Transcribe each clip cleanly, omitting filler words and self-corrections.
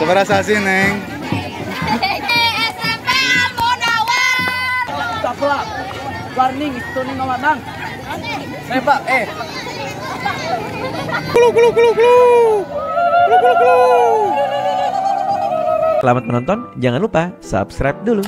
Sabaraha sasi, Neng? SMP Al-Munawar. Saklap. Warning itu ning ngawanang. Nembak eh. Klu klu klu klu. Klu klu klu. Selamat menonton, jangan lupa subscribe dulu.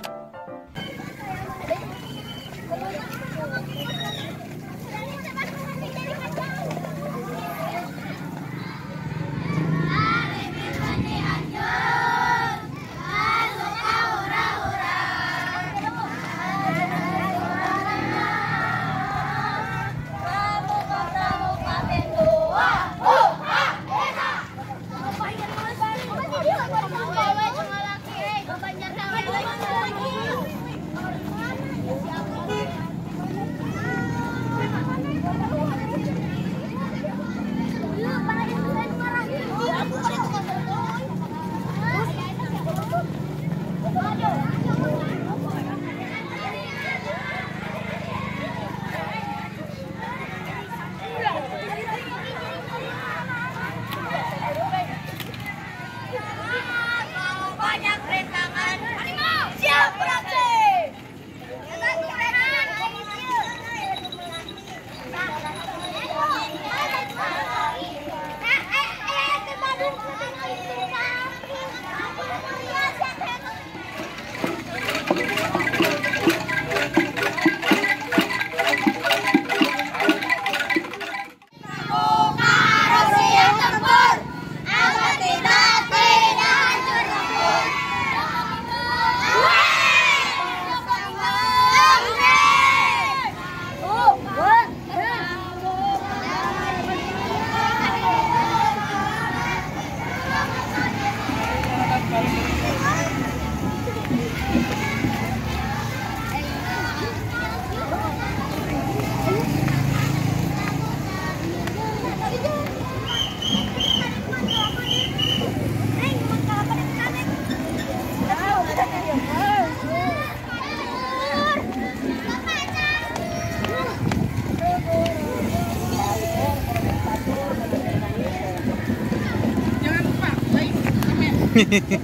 Banyak rintangan. Siap beraksi. Hehehe.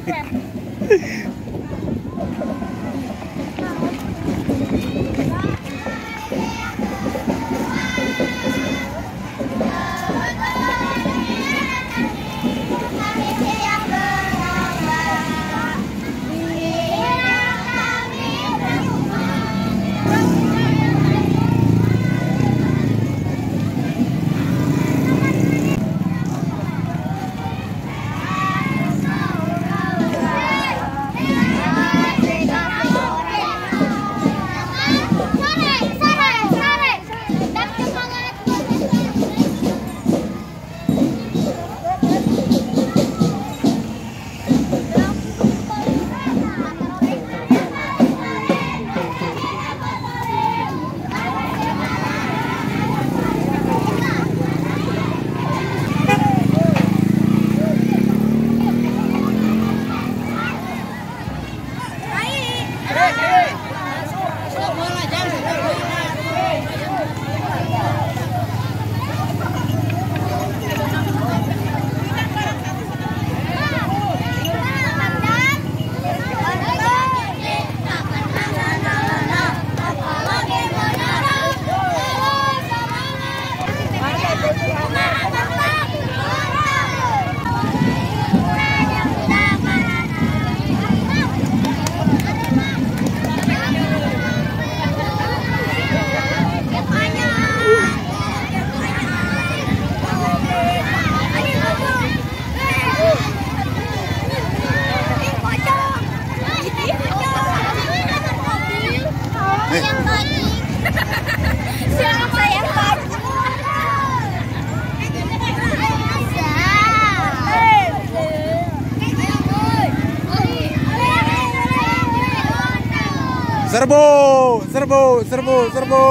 Serbu, serbu, serbu, serbu.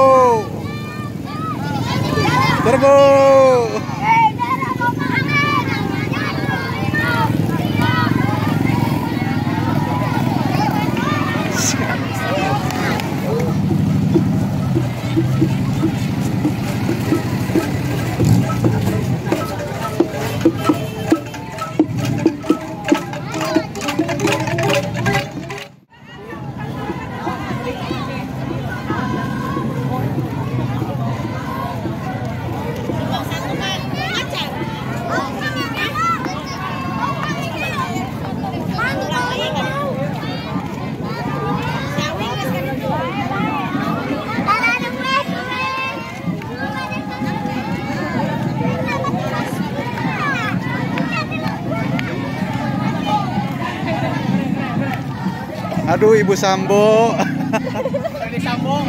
Serbu. Aduh, Ibu Sambo. Ini Sambo.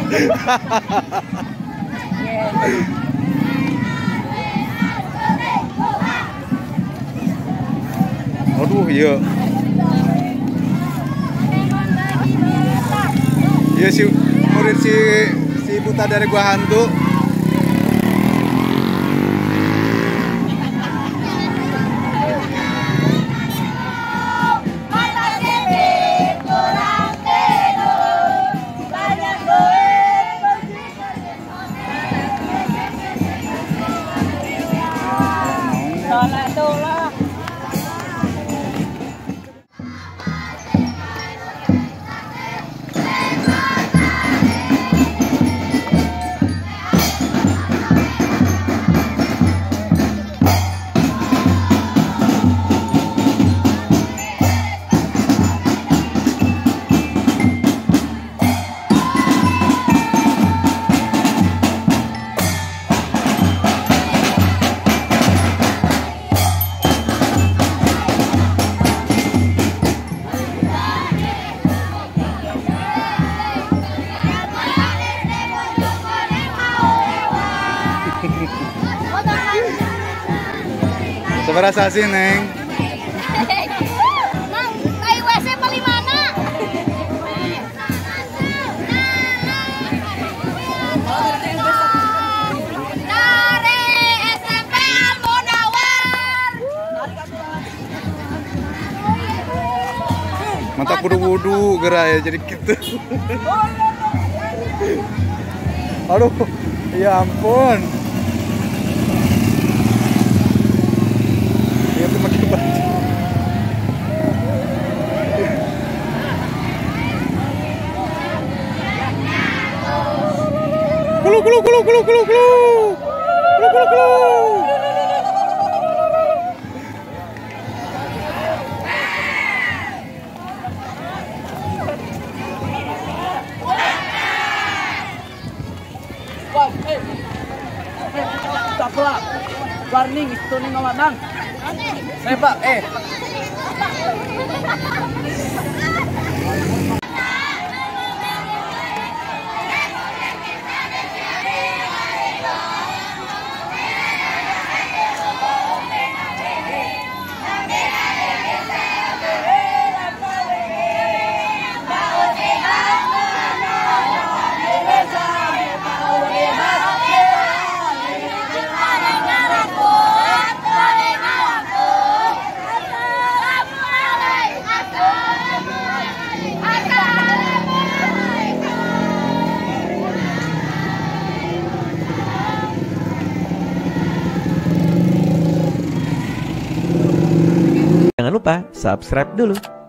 Aduh, iya. Iya si murid si buta dari gua hantu. Seberapa sih, Neng? Mang, tai WC paling mana? Dari SMP Al Munawar. Mantap wudu-wudu gerak ya jadi gitu. Aduh, ya ampun. Itu pakai baju. Kulu kulu kulu kulu kulu kulu. Kulu kulu kulu. Warning itu nih ngomong. Saya Pak, Jangan lupa subscribe dulu.